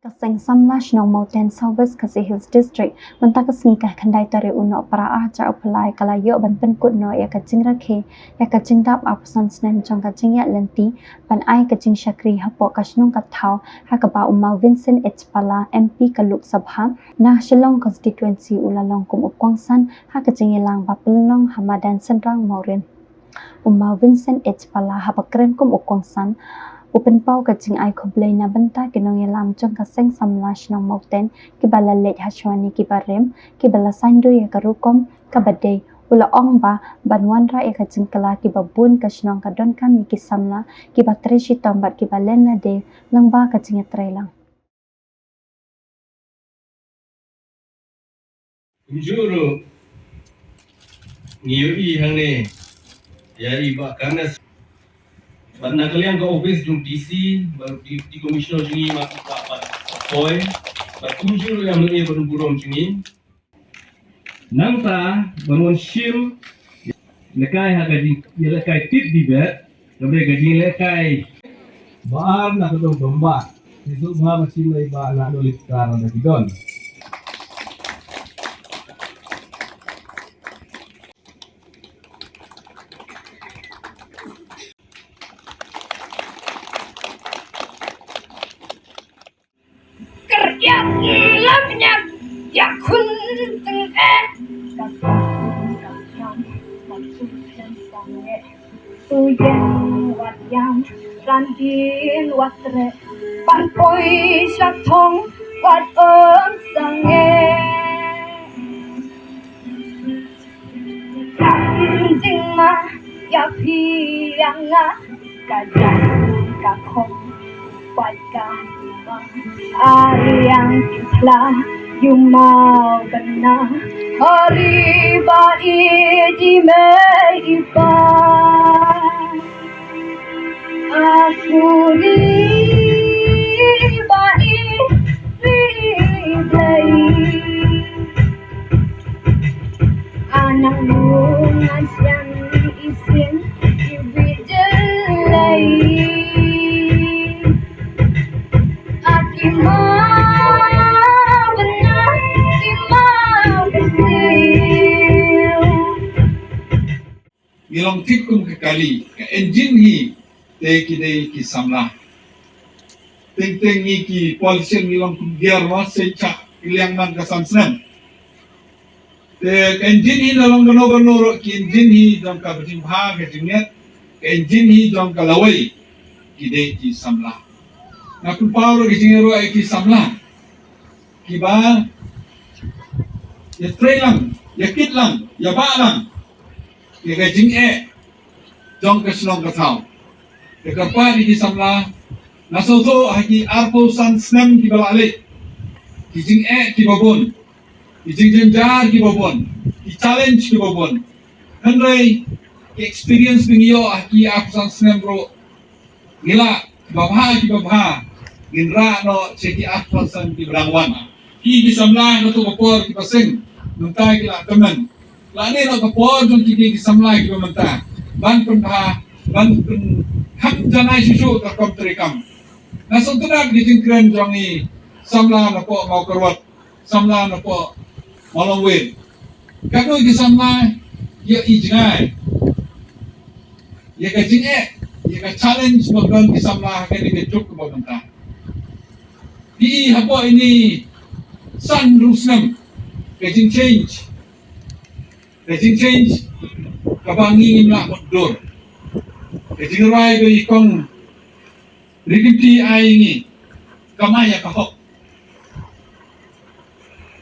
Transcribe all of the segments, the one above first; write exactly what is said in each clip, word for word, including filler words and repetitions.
Ka seng samla shnong Mawten, South West Khasi Hills District, mynta ka sngi ka khyndai tarik u Nohprah ar hajar arphew lai ka la ïoh ban pynkut noh ïa ka jingrakhe ïa ka jingdap arphew san snem jong ka jingïaid lynti ban ai ka jingshakri hapoh ka shnong ka thaw, ha kaba u Maw Vincent H Pala, M P ka Lok Sabha na Shillong Constituency, u la long kum u kongsan ha ka jingïalang ba pynlong ha madan Synrang Mawrin. U Maw Vincent H Pala, haba kren kum u kongsan, u pynpaw ka jingai khublei na bynta ki nongïalam jong ka seng samla shnong Mawten kiba la leit ha shwa ne kiba rim, kiba la saiñdur ïa ka rukom kaba dei. U la ong ba ban wanrah ïa ka jingkylla kiba bun, ka shnong ka donkam ïa ki samla kiba trei shitom bad kiba len lade lyngba ka jingïatreilang. Kumjuh ruh ngi ïohi hangne ïa i Bah Kanes, bad na ka liang ka office jong D C bad Deputy Commissioner jong ngi, bad, bad, bad Poi, bad kumjuh ruh ïa i Bah Burom jong ngi. Nangta ban wan shim lehkai ha ka jing, ïalehkai tip dibet, kaba dei ka jinglehkai. Ba ar na ka dong domba. Te suk ba ma shim lai ba na doli kar na ki don. Kyrkiat lam nyak ïa khun tyngeh. Ka song ka song wat khun tyngeh. Tu ïeng wat ïam, ran dien wat treh, ban poi sha thong wat ym sangeh. Ka jingma ïa phi ïa nga, ka jam ka khong, pat ka ma. Ariang ki phla yu mau bana, hori ba i di me i pa. Aku ri ba i ri blei. Anak lu ngan siang isin iwi jelai. Aki ma bena ki ma bersih. Ngi long thik kum ka kali, ka engine hi, te ki dei ki samla. Teng teng ngi ki politician ngi long kum gear, wa, seicha ki liang man ka san snem. Te ka engine hi na long kano kano ruh, ki engine hi jong ka bajingbha ka jingngeit, ka engine hi jong ka lawei, ki dei ki samla. Nga pynpaw ruh ka jingïaroh ïa ki samla kiba ïa trei lang, ïa kit lang, ïa bah lang ïa ka jingeh jong ka shnong ka thaw. Te kyrpad ïa ki samla, nga sngewthuh ha ki arphew san snem kiba la leit, ki jingeh kiba bun, ki jingjynjar kiba bun, ki challenge kiba bun. Hynrei ki experience ba ngi ïoh ha ki arphew san snem ruh, ngi lah kiba bha kiba bha ngin rah noh sha ki arphew san snem kiba dang wan. Ki, ki samla ha kato ka por kiba seng mynta ki la tymmen. Lane noh ka por jong ki, ki samla kiba mynta ban pynbha, ban pynkham janai shuh shuh ka rukom treikam. Nga sngewtynnat ki jingkren jong i samla na poh Mawkyrwat, samla na poh Mawlongwir. Katno ki samla ïa i jngai, ïa ka jingeh, ïa ka challenge ba don ki samla ha kane ka juk kaba mynta. Ki hapoh ine i san hynriew snem ka jingchange, ka jingchange kaba ngi ngim lah mutdur. Ka jingrwai ba i kong Ri Kynti ai ngi, kamai ïa ka hok.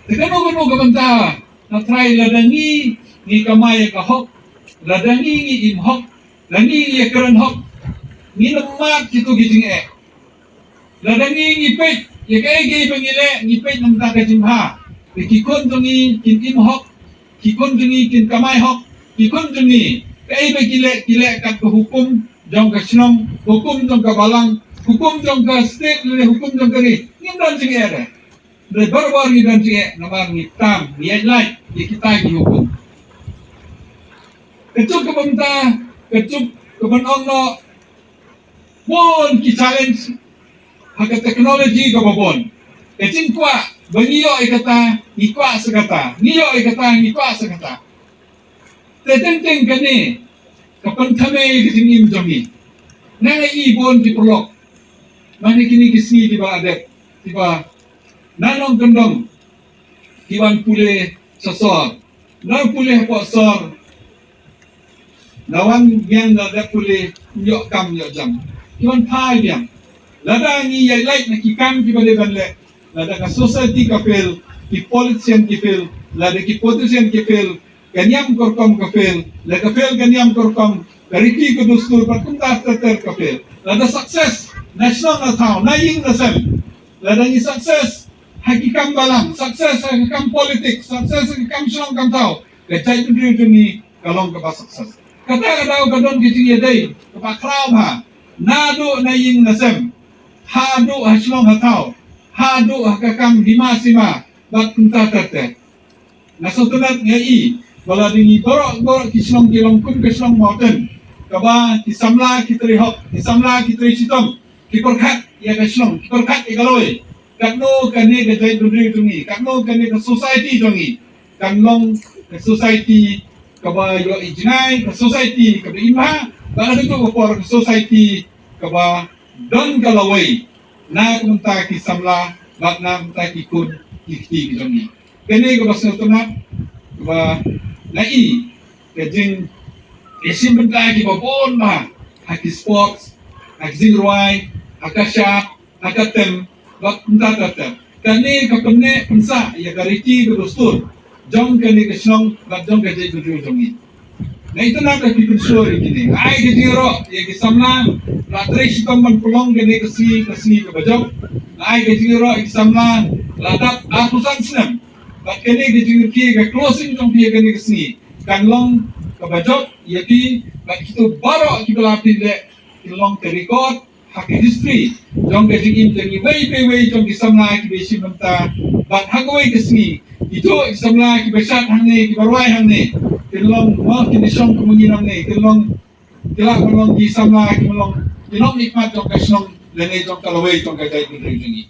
Te kano kano ka bynta, nga trai lada ngi, ngi kamai ïa ka hok, lada ngi ngi im hok, lada ngi ngi ïa kren hok, ngin ym mad kito ki jingeh. Lada ngi ngi peit ïa kaei kaei ba ngi leh, ngi peit na bynta ka jingbha, te ki khun jong ngi kin im hok, ki khun jong ngi kin kamai hok, ki khun jong ngi kaei ba ki leh, ki leh kat ka hukum jong ka shnong, hukum jong ka balang, hukum jong ka state, lane hukum jong ka ri. Ngim don jingeh re. Hynrei barabor ngi don jingeh namar ngi tam, ngi ïaid lait ïa kita ki hukum. Ka juk kaba mynta, ka juk kaban ong noh, bun ki challenge ha ka technology kaba bun. Ka jingkwah ba ngi ïoh ïa kata, ngi kwah sa kata, ngi ïoh ïa kata, ngi kwah sa kata. Te teng teng kane ka pynthame ïa ka jingim jong ngi. Nga ïohi bun ki paralok man ha kine ki sngi kiba la dep, kiba na nongkyndong ki wan pule sha sor, na pule hapoh sor, na wan biang, na dep pule, ïoh kam ïoh jam, ki wan phai biang. Lada ngi ïaid lait na ki kam kiba dei ban leh, lada ka society ka fail, ki politician ki fail, lada ki politician ki fail, ka niam ka rukom ka fail, lada ka fail ka niam ka rukom, ka riti ka dustur bad kumta ter ter ka fail. Lada success na shnong na thaw, na ïing na sem, lada ngi success ha ki kam balang, success ha ki kam politics, success ha ki kam shnong kam thaw, ka jaitbynriew jong ngi ka long kaba success. Kata ka daw ka don ka jingïadei kaba khraw bha, naduh na ïing na sem, haduh ha shnong ha thaw, haduh ha ka kam hima sima bad kumta ter ter. Nga sngewtynnat, nga i ba lada ngi baroh baroh ki shnong ki long kum ka shnong Mawten, kaba ki samla ki trei hok, ki samla ki trei shitom, ki pyrkhat ïa ka shnong, ki pyrkhat ïa ka lawei, katno kane ka jaitbynriew jong ngi, katno kane ka society jong ngi kan long ka society kaba ïohi jngai, ka society kaba im bha, bad ha kajuh ka por ka society kaba don ka lawei na ka bynta ki samla bad na ka bynta ki khun ki kti ki jong ngi. Kane kaba sngewtynnat, kaba nga i ka jingïashim bynta kiba bun bha ha ki sports, ha ki jingrwai, ha ka shap, ha ka tem bad kumta ter ter. Kane ka pynneh pynsah ïa ka riti ka dustur jong kane ka shnong bad jong ka jaitbynriew jong ngi. Nga itynnad ba phi pynshlur ïa kine. Nga ai ka jingïaroh ïa ki samla ba la trei shitom ban pynlong kane ka sngi ka sngi kaba jop. Nga ai ka jingïaroh ïa ki samla ba la dap arphew san snem. Bad kane ka jingrkhie, ka closing jong phi ïa kane ka sngi, kan long kaba jop ïa phi bad kito baroh kiba la pynleh, kin long ka record ha ka history jong ka jingim jong iwei pa iwei jong ki samla kiba ïashim bynta. Bad ha kawei ka sngi, kito ki samla kiba shad hangne, kiba rwai hangne, kin long, mo, kin ïashong kum ngi hangne, kin long, ki lah ban long ki samla kiba long, kin long ki khmat jong ka shnong lane jong ka lawei jong ka jaitbynriew jong ngi.